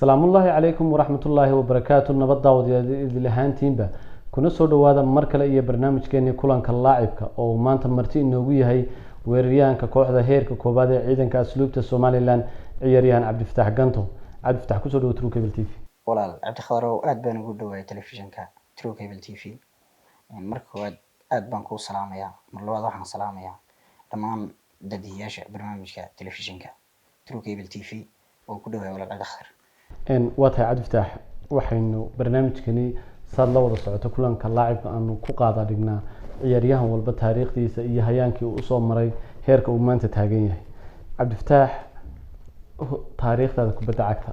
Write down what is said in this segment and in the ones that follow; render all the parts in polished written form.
Asalaamullaahi calaykum waraxmatullaahi wabarakaatu. Nabad daawadayaal idil ahaantiinba, kuna soo dhawaada mar kale iyo barnaamijkeenii Kulanka Laacibka, oo uu maanta marti inoogu yahay weeraryahanka kooxda heerka koowaad ee ciidanka asluubta Somaliland, ciyaaryahan Cabdifataax Ganto. Cabdifatax, kusoo dhawo True Cable TV. Walaal Cabdikhadarow, aad baan ugu dhawaayay telefishinka True Cable TV. Marka koowaad aad baan kuu salaamayaa, mar labaad waxaan salaamayaa dhammaan dadihiyaasha barnaamijka telefishinka True Cable TV. Waan ku dhawaayay, walaal Cabdikhadar. Waa tahay Cabdifataax, waxaynu barnaamijkani, saad la wada socoto, Kulanka Laacibka, aanu ku qaada dhignaa ciyaaryahan walba taariikhdiisa iyo hayaankii uu usoo maray heerka uu maanta taagan yahay. Cabdifataax, taariikhdaada kubadda cagta?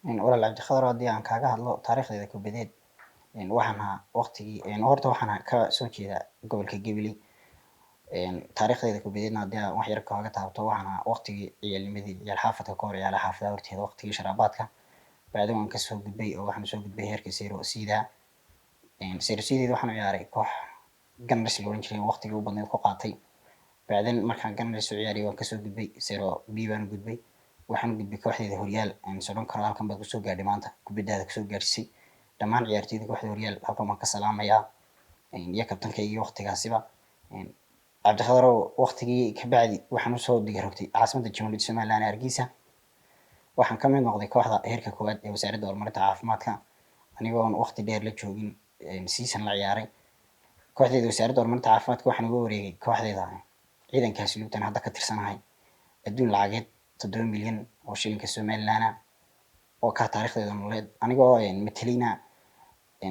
Walaal Cabdikhadar, haddii aan kaaga hadlo taariikhdeeda kubadeed, waxaan ahaa waqtigii horta waxaan ka soo jeedaa gobolka Gabiley. Taariikhdeeda kubadeedna haddii aan wax yar kaaga taabto, waxaan ahaa waqtigii ciyaalnimadii ciyaal xaafadka ka hor, ciyaalaha xaafadaha horteeda, waqtigii sharaabaadka. Bacdi waan kasoo gudbay oo waxaan soo gudbay heerka Serie C-da. Serie C-deeda waxaan u ciyaaray koox Gunners la oran jiray, waqtigii u badneed ku qaatay. Bacdin markaan Gunners u ciyaarayay waan kasoo gudbay, Serie B baan u gudbay. Waxaan u gudbay kooxdeeda Horyaal. Aan is odhan karo halkan baad kusoo gaadhay, maanta kubadaada kusoo gaadhsiisay. Dhammaan ciyaartoyda kooxda Horyaal halkan baan ka salaamayaa, iyo kabtankaygii waqtigaasiba. Cabdikhadarow, waqtigii kabacdi waxaan usoo diga rogtay caasimadda Jamhuuriyadda Somaliland ee Hargeysa. Waxaan ka mid noqday kooxda heerka koowaad ee Wasaaradda Horumarinta Caafimaadka, anigoon waqti dheer la joogin season la ciyaaray kooxdeeda Wasaaradda Horumarinta Caafimaadka. Waxaan uga wareegay kooxdeeda ciidanka asluubtan hadda ka tirsanahay adduun lacageed 7 milyan oo shilinka Somaliland ah, oo ka taariikhdeeda nololeed, anigoo matalayna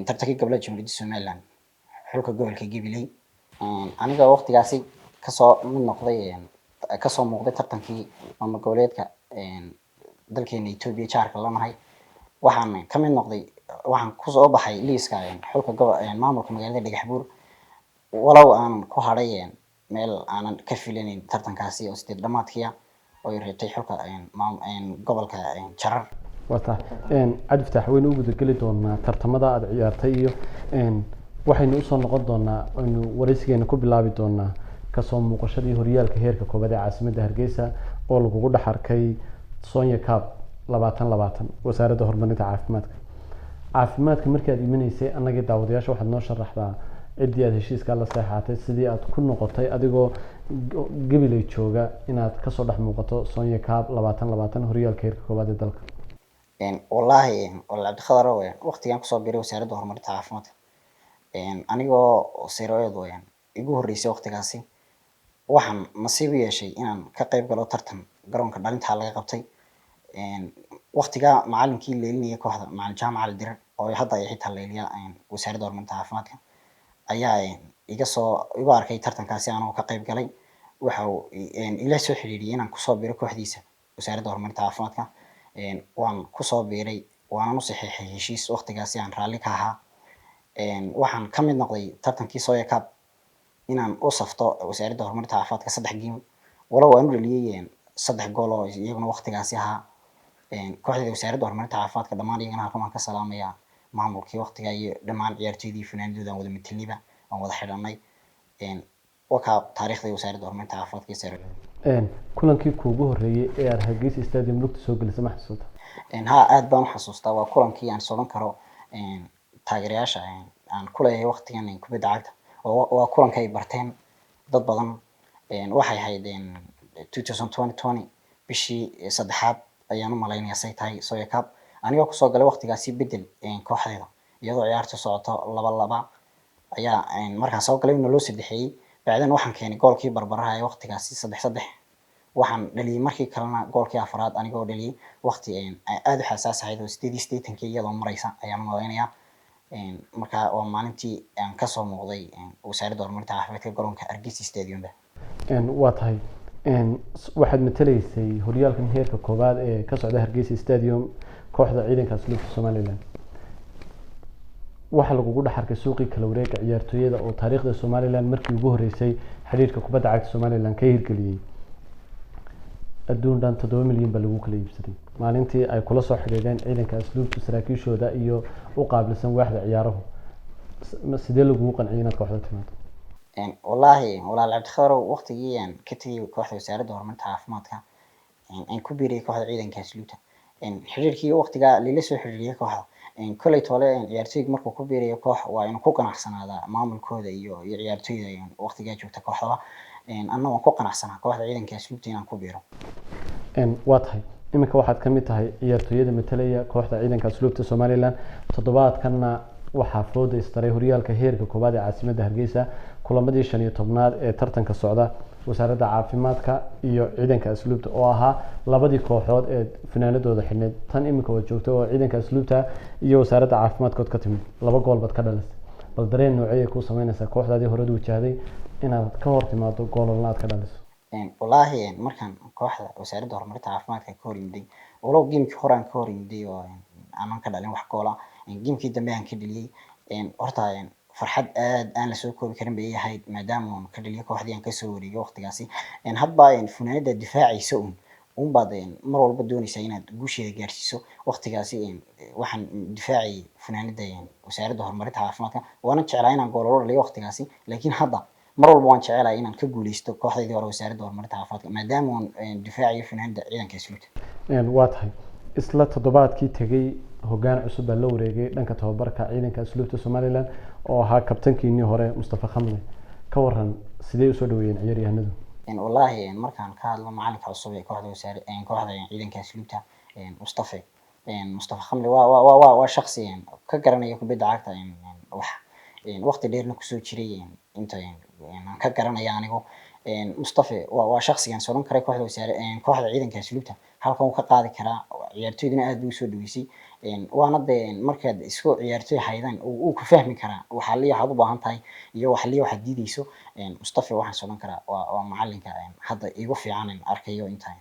tartankii gobolada Jamhuuriyadda Somaliland, xulka gobolka Gabiley. Aniga waqtigaasi kasoo mid noqday, kasoo muuqday tartankii maamul goboleedka dalkeena Ethiopia jaarka lanahay. Waxaan ka mid noqday, waxaan kusoo baxay liiska xulka maamulka magaalada Dhagaxbuur, walow aan ku hadhay meel aanan ka filanayn tartankaasi oo sideed dhamaadkiya oo ay reebtay xulka gobolka Jarar. Waa tahay Cabdifataax, waynu u gudageli doonaa tartamada aada ciyaartay iyo waxaynu usoo noqon doonaa, aynu waraysigeena ku bilaabi doonaa kasoo muuqashadii horyaalka heerka koobaad ee caasimadda Hargeysa oo lagugu dhex arkay Sonya Cup 2020, Wasaaradda Horumarinta Caafimaadka. Caafimaadka markii aad imanaysay, annagii daawadayaasha waxaad noo sharaxdaa ciddii aad heshiiskaa la seexatay, sidii aad ku noqotay adigoo Gabiley jooga inaad kasoo dhex muuqato Sonya Cup 2020, horyaalka heerka koobaad ee dalka. Wallaahi walaal Cabdikhadarow, waqtigan kusoo biiray Wasaaradda Horumarinta Caafimaadka, anigoo seroedu igu horreysay waqtigaasi, waxaan nasiib u yeeshay inaan ka qayb galo tartan garoonka dhalinta laga qabtay. Waqtigaa macalinkii leelinayay kooxda, macalin Jaamac Cali Dirar, oo hadda ay xitaa leeliya Wasaaradda Horumarinta Caafimaadka, ayaa iga soo igu arkay tartankaasi anoo ka qayb galay. Waxa uu ila soo xiriiriyay inaan kusoo biiro kooxdiisa Wasaaradda Horumarinta Caafimaadka. Waan kusoo biiray, waanan u saxiixay heshiis waqtigaasi aan raalli ka ahaa. Waxaan ka mid noqday tartankii Soya Cup inaan u safto Wasaaradda Horumarinta Caafimaadka saddex game, walow aan u dhaliyay saddex gool oo iyaguna waqtigaasi ahaa. Kooxdeeda Wasaaradda Horumarinta Caafimaadka dhammaan iyagana halkan waan ka salaamayaa, maamulkii waqtigaa iyo dhammaan ciyaartoydii, fanaanadooda aan wada matelniba, aan wada xidhanay. Wakaa taariikhda Wasaaradda Horumarinta Caafimaadka iyo sare. Kulankii kuugu horreeyay ee aad Hargeysa Stadium lugta soo gelisay ma xasuusta? Ha, aad baan u xasuustaa. Waa kulankii aan sodan karo taageerayaasha aan ku leeyahay waqtigan kubadda cagta, waa kulanka ay barteen dad badan. Waxay ahayd 2020 bishii saddexaad ayaan u malaynaya say tahay, Soya Cup, anigoo kusoo galay waqtigaasi bedel kooxdeeda, iyadoo ciyaarta socoto 2-2 ayaa markaan soo galay naloo saddexeeyey. Bacdan waxaan keenay goolkii barbaraha ee waqtigaasi 3-3. Waxaan dhaliyay markii kalena goolkii afraad, anigoo dhaliyay waqti aada u xasaas ahayd oo 88-kii iyadoo mareysa ayaan u malaynayaa. Marka waa maalintii aan kasoo muuqday Wasaaradda Horumarinta Caafimaadka garoonka Hargeysa Stadiumba. Waa tahay, waxaad matalaysay horyaalkan heerka koowaad ee ka socda Hargeysa Stadium kooxda ciidanka asluubta Somaliland. Waxaa lagugu dhex arkay suuqii kala wareega ciyaartooyada oo taariikhda Somaliland markii ugu horeysay xiriirka kubadda cagta Somaliland ka hirgeliyey. Adduun dhan 7 milyan baa lagu kala iibsaday. Maalintii ay kula soo xidhiidheen ciidanka asluubta saraakiishooda iyo u qaabilsan waaxda ciyaaruhu, sidee lagugu qanciyay inaad kooxda timaado? Wallaahi walaal Cabdikhadarow, waqtigii aan ka tegay kooxda Wasaaradda Horumarinta Caafimaadka aan ku biiriyay kooxda ciidanka asluubta. Xiriirkii waqtigaa lila soo xiriiriyay kooxda, koley toole ciyaartoyga markuu ku biirayo koox waa inuu ku qanacsanaadaa maamulkooda iyo ciyaartoyda waqtigaa joogta kooxdaba. Anna waan ku qanacsanaa kooxda Ciidanka Asluubta inaan ku biiro. Waa tahay, iminka waxaad ka mid tahay ciyaartooyada matalaya kooxda Ciidanka Asluubta Somaliland. Toddobaadkanna waxaa fooda istaray horyaalka heerka koowaad ee caasimadda Hargeysa, kulamadii 15aad ee tartanka socda, Wasaaradda Caafimaadka iyo Ciidanka Asluubta oo ahaa labadii kooxood ee fanaanadooda xidhneyd tan iminka waad joogta oo Ciidanka Asluubta iyo Wasaaradda Caafimaadkood ka timid, 2 gool baad ka dhalisay. Bal dareen noocee kuu sameynaysaa kooxdaadii horead wajahday inaad ka hor timaado, goolalna aad ka dhaliso? Wallaahi markaan kooxda Wasaaradda Horumarinta Caafimaadka ka hor yimiday, walow gamekii hore aan ka hor yimiday oo aanan ka dhalin wax goola, gamekii dambe aan ka dhaliyay, horta farxad aad aan lasoo koobi karin bay ii ahayd, maadaama aan ka dhaliyay kooxdii aan kasoo wareegay waqtigaasi. Hadba funaanada difaacaysa unbaad mar walba doonaysaa inaad guusheeda gaarsiiso. Waqtigaasi waxaan difaacayay funaanada Wasaaradda Horumarinta Caafimaadka, waana jeclaa inaan goolalo dhaliyo waqtigaasi, laakiin hadda mar walba waan jecelahay inaan ka guuleysto kooxdaydii hore, Wasaaradda Horumarinta Caafimaadka, maadaama aan difaacayo funaanada Ciidanka Asluubta. Waa tahay, isla toddobaadkii tegey hoggaan cusub baa la wareegay dhanka tababarka Ciidanka Asluubta Somaliland oo ahaa kabtankiinii hore Mustafa Khamle. Ka waran, sidee usoo dhaweeyeen ciyaaryahanadu? Wallaahi markaan ka hadlo macalinka cusub ee kooxda wasaare kooxda Ciidanka Asluubta, Mustafa Khamle, waa shaksi ka garanaya kubadda cagta wax waqti dheerna kusoo jiray inta aan ka garanaya anigu. Mustafa waa shaksigan soran karay kooxda wasaare kooxda Ciidanka Asluubta halkan uu ka qaadi karaa, ciyaartoyduna aad buu usoo dhaweysay. Waana dee markaad isku ciyaartoy haydaan uu ku fahmi karaa waxaa liya waxaad u baahan tahay iyo waxa liya waxaad diideyso. Mustafa waxaan soran karaa waa macalinka hadda igu fiican arkayo intaan.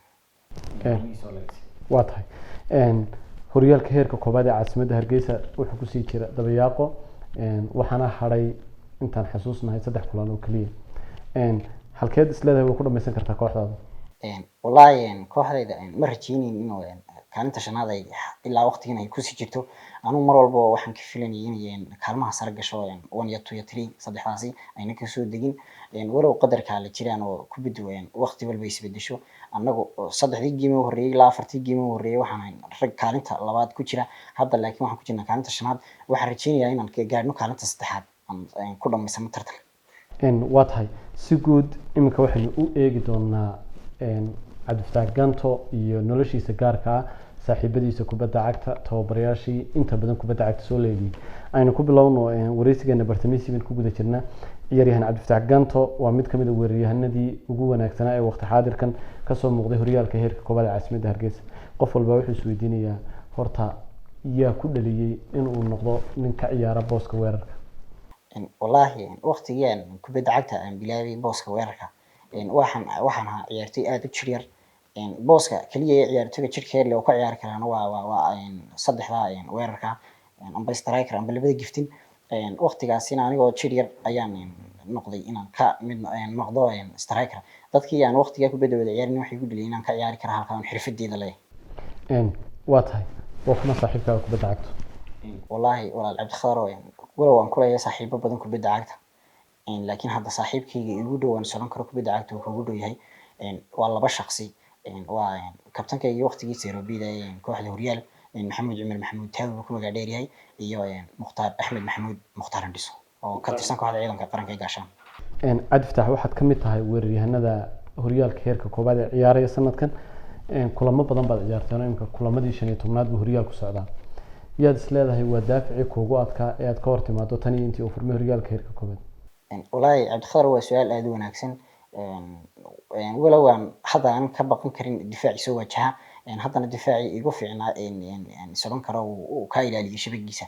Waa tahay, horyaalka heerka koobaad ee caasimadda Hargeysa wuxuu kusii jira dabayaaqo, waxaana hadhay intaan xasuusnahay 3 kulan oo keliya. Halkeed isleedahay way ku dhameysan kartaa kooxdaada? Wallaahi kooxdayda ma rajeyneyn inuu kaalinta shanaad ay ilaa waqtigan ay kusii jirto. Anugu mar walba waxaan ka filanayay inay kaalmaha sare gasho, 1 iyo 2 iyo 3, saddexdaasi ayna kasoo degin, walow qadarka la jiraan oo kubaddu waqti walba isbedesho. Annagu saddexdii game u horreeyay ilaa afartii game u horreeyay waxaan ahayn rag kaalinta labaad ku jira. Hadda laakiin waxaan ku jirnaa kaalinta shanaad. Waxaan rajeynayaa inaan gaadhno kaalinta saddexaad aan ku dhamaysano tartanka. Waa tahay, si guud iminka waxaynu u eegi doonaa Cabdifataax Ganto iyo noloshiisa gaarka ah, saaxiibadiisa kubadda cagta, tababarayaashii inta badan kubadda cagta soo leediyey. Aynu ku bilowno wareysigeena bartamihiisii baynu ku guda jirnaa. Ciyaaryahan Cabdifataax Ganto waa mid kamid a weeraryahanadii ugu wanaagsanaa ee waqti xaadirkan kasoo muuqday horyaalka heerka koobaad ee caasimadda Hargeysa. Qof walba wuxuu isweydiinayaa, horta yaa ku dhaliyey inuu noqdo nin ka ciyaara booska weerarka? Wallaahi waqtigii aan kubadda cagta aan bilaabay booska weerarka, waxaan ahaa ciyaartoy aad u jir yar. Booska kaliya ee ciyaartoyga jirka yar leh oo ka ciyaari karaana waa saddexda weerarka, amba striker amba labada giftin. Waqtigaasina anigoo jir yar ayaan noqday inaan ka mid noqdo striker. Dadkii aan waqtigaa kubadda wada ciyaarin waxay ku dhaliyeen inaan ka ciyaari kara halkan xirfadeeda leeyahay. Waa tahay, waa kuma saaxiibkaaga kubadda cagta? Wallaahi walaal Cabdikhadar, walow aan kuleeyahay saaxiibo badan kubadda cagta, laakiin hadda saaxiibkayga igu dhow aan soran karo kubadda cagta uu kugu dhow yahay waa laba shaksi. Waa kabtankaygii waqtigii Sayrobida kooxda Horyaal, Maxamuud Cumar Maxamuud Taawi buu ku magac dheer yahay, iyo Mukhtaar Axmed Maxamuud, Mukhtaar Andhiso, oo ka tirsan kooxda Ciidanka Qaranka ee Gaashaan. Cabdifataax, waxaad ka mid tahay weeraryahanada horyaalka heerka koobaad ee ciyaaraya sanadkan. Kulamo badan baad ciyaarteen oo imika kulamadii 15aad buu horyaalku socdaa. Yaad is leedahay waa daaficii kuugu adkaa ee aad ka hor timaado tan iyo intii uu furmay horyaalka heerka koobaad? Wallaahi Cabdikhadar, waa su-aal aada u wanaagsan. Walow aan hadda aan ka baqan karin difaaci soo wajaha, haddana difaacii igu fiicnaa soran karo uu ka ilaaliyay shabagiisa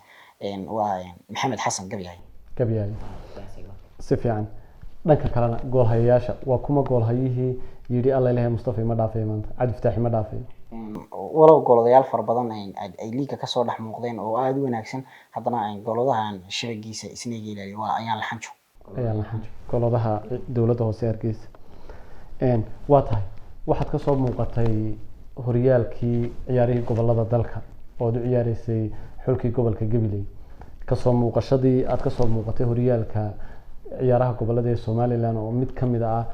waa Maxamed Xasan Gabyahay. Gabyahay, si fiican. Dhanka kalena goolhayayaasha, waa kuma goolhayihii yidhi alla ilahay Mustafa ima dhaafayo maanta, Cabdifataax ima dhaafayo? Walow gooladayaal fara badan ay liiga kasoo dhex muuqdeen oo aada u wanaagsan, haddana gooladahan shabagiisa isna iga ilaaliyo waa Ayaan Laxanjo. Ayaan Laxanjo, gooladaha Dowladda Hoose Hargeysa. Waa tahay, waxaad kasoo muuqatay horyaalkii ciyaarihii gobolada dalka oo aad u ciyaareysay xulkii gobolka Gabiley. Kasoo muuqashadii aad kasoo muuqatay horyaalka ciyaaraha gobolada ee Somaliland oo mid kamid ah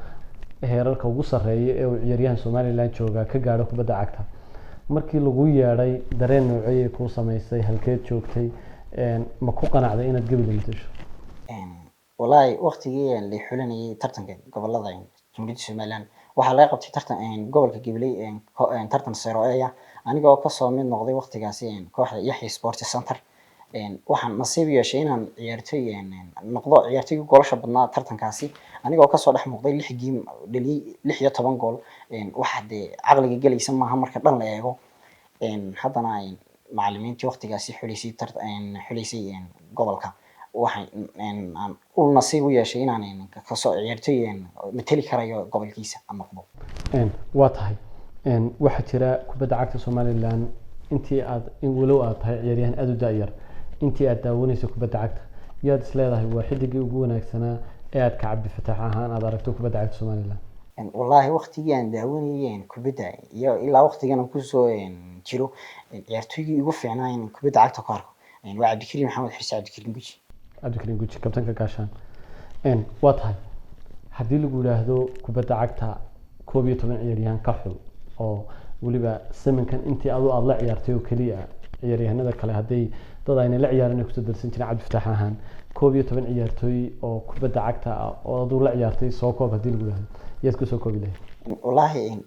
heerarka ugu sarreeya ee uu ciyaaryahan Somaliland joogaa ka gaadho kubadda cagta, Markii lagu yeedhay, dareen nooceyay kuu samaysay? Halkeed joogtay? Ma ku qanacday inaad Gabiley matasho? Wallaahi waqtigii la xulinayay tartanka gobolada Jamhuuriyadda Somaliland, waxaa laga qabtay tartan gobolka Gabiley, tartan Serie A, anigoo kasoo mid noqday waqtigaasi kooxda Yaxya Sport Center. Waxaan nasiib u yeeshay inaan ciyaartoy noqdo, ciyaartoygii goolasha badnaa tartankaasi, anigoo kasoo dhex muuqday 6 game, dhaliyay 16 gool. Waxa dee caqliga gelaysa maaha marka dhan la eego. Haddana macallimiintii waqtigaasi xuleysay xuleysay gobolka, waxaan aan u nasiib u yeeshay inaan kasoo ciyaartoy matali karayo gobolkiisa aan noqdo. Waa tahay. Waxaa jira kubadda cagta Somaliland, intii aad in walow aad tahay ciyaaryahan aada u da-yar, intii aad daawanayso kubadda cagta, yaad is leedahay waa xiddigii ugu wanaagsanaa ee aad ka Cabdifataax ahaan aad aragto kubadda cagta Somaliland? Wallaahi waqtigii aan daawanayay kubadda iyo ilaa waqtigan aan kusoo jiro, ciyaartoygii ugu fiicnaa in kubadda cagta ku arko waa Cabdikariim Maxamed Xirsi, Cabdikariim Guji. Cabdikariim Guji, kabtanka Gaashaan. Waa tahay. Haddii lagu yidhaahdo kubadda cagta 11 ciyaaryahan ka xul, oo weliba samankan intii adu aada la ciyaartay oo keliya, ciyaaryahanada kale hadday dad ayna la ciyaarin ay kusoo darsan jireen, Cabdifataax ahaan 11 ciyaartooy oo kubadda cagta ah oo aduu la ciyaartay soo koob haddii lagu yidhaahdo, yaad kusoo koobi lahayd? Wallaahi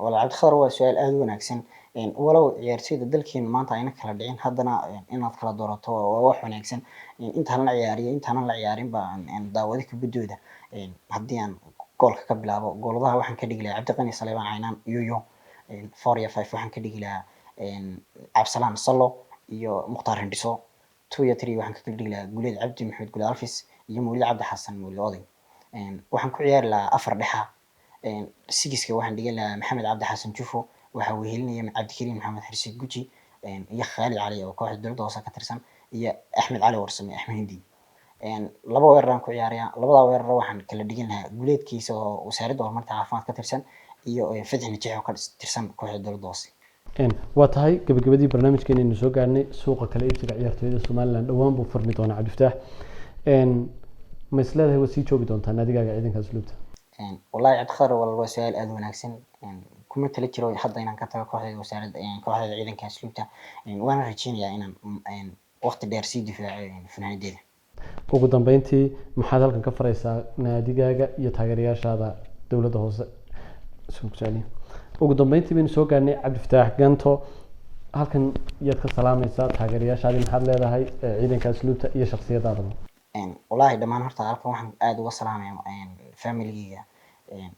wala Cabdikhadar, waa su-aal aada u wanaagsan. Walow ciyaartoyda dalkeenu maanta ayna kala dhicin, haddana inaad kala doorato waa wax wanaagsan. Intaan la ciyaariyo, intaanan la ciyaarin ba daawada kubaddooda, haddii aan goolka ka bilaabo, gooladaha waxaan ka dhigi lahaa Cabdiqani Saleebaan Caynaan Yuyo. Four iyo five waxaan ka dhigi lahaa Cabdisalaan Sallo iyo Mukhtaar Hindhiso. Two iyo three waxaan ka dhigi lahaa Guuleed Cabdi Maxamed Guuleed Alfis iyo Mawlid Cabdi Xasan Mawlid Oday. Waxaan ku ciyaari lahaa afar dhexa. Six-ka waxaan dhigan lahaa Maxamed Cabdi Xasan Jufo, waxaa wehelinaya Cabdikariim Maxamed Xirsi Guji iyo Khaalid Cali oo kooxda dowladda hoose ka tirsan, iyo Axmed Cali Warsame, Axmed Hindi. Laba weerar aan ku ciyaaraya. Labada weerar waxaan kala dhigan lahaa Guuleedkiisa oo wasaaradda horumarinta caafimaad ka tirsan iyo Fadxi Najeex oo ka tirsan kooxda dowladda hoose. Waa tahay. Gabagabadii barnaamijkeenaynu soo gaarnay. Suuqa kala iibsiga ciyaartooyada Somaliland dhowaan buu furmi doonaa. Cabdifataax, ma is leedahay waad sii joogi doontaa naadigaaga Ciidanka Asluubta? Wallahi Cabdikhadar walaal, waa su-aal aada u wanaagsan. Kuma tala jiro hadda inaan ka tago kooxdayda wasaaradda, kooxdayda Ciidanka Asluubta, waana rajeynayaa inaan waqti dheer sii difaaco funaanadeeda. Ugu dambeyntii, maxaad halkan ka faraysaa naadigaaga iyo taageerayaashaada dowladda hoose? Ugu dambeyntii baynu soo gaarnay. Cabdifataax Ganto, halkan yaad ka salaamaysaa? Taageerayaashaadii maxaad leedahay Ciidanka Asluubta iyo shaksiyadaadaba? Wallaahi dhammaan horta halkan waxaan aada uga salaamaya familigeyga,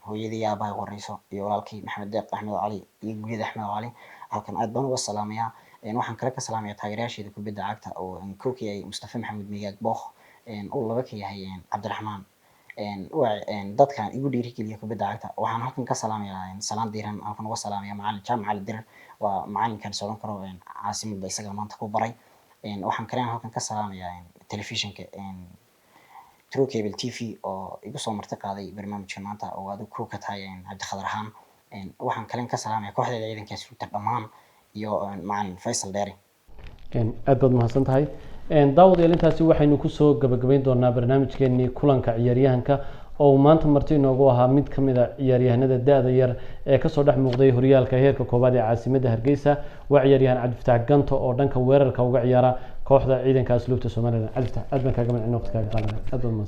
hooyadii, aabahay horeyso, iyo walaalkay Maxamed Deeq Axmed Cali iyo Gulyad Axmed Cali. Halkan aad baan uga salaamayaa. Waxaan kale ka salaamayaa taageerayaasheeda kubadda cagta, oo kow ka yahay Mustafa Maxamed Migaag Bookh, uu laba ka yahay Cabdiraxmaan, dadkan igu dhiirigeliya kubadda cagta. Waxaan halkan ka salaamayaa, salaan diiran halkan uga salaamaya macalin Jaamac Cali Dirir, waa macalinkan socon karo caasimadda, isaga maanta ku baray. Waxaan kale halkan ka salaamayaa telefishinka True Cable TV oo igu soo marti qaaday barnaamijka maanta, oo adigu kow ka tahay Cabdikhadar ahaan. Waxaan kalen ka salaamaya kooxdeeda Ciidanka Asluubta dhammaan iyo macalin Faysal Dheere. Aad baad mahadsan tahay. Daawadayaal, intaasi waxaynu kusoo gabagabayn doonaa barnaamijkeenii kulanka ciyaaryahanka, oo uu maanta marti inoogu ahaa mid ka mid a ciyaaryahanada da-da yar ee kasoo dhex muuqday horyaalka heerka koowaad ee caasimadda Hargeysa. Waa ciyaaryahan Cabdifataax Ganto oo dhanka weerarka uga ciyaara kooxda Ciidanka Asluubta Somaliland. Cabdifataax, aad baan kaaga mahadcelin waqti kaaga qaadanay. Aad baad mahadsan.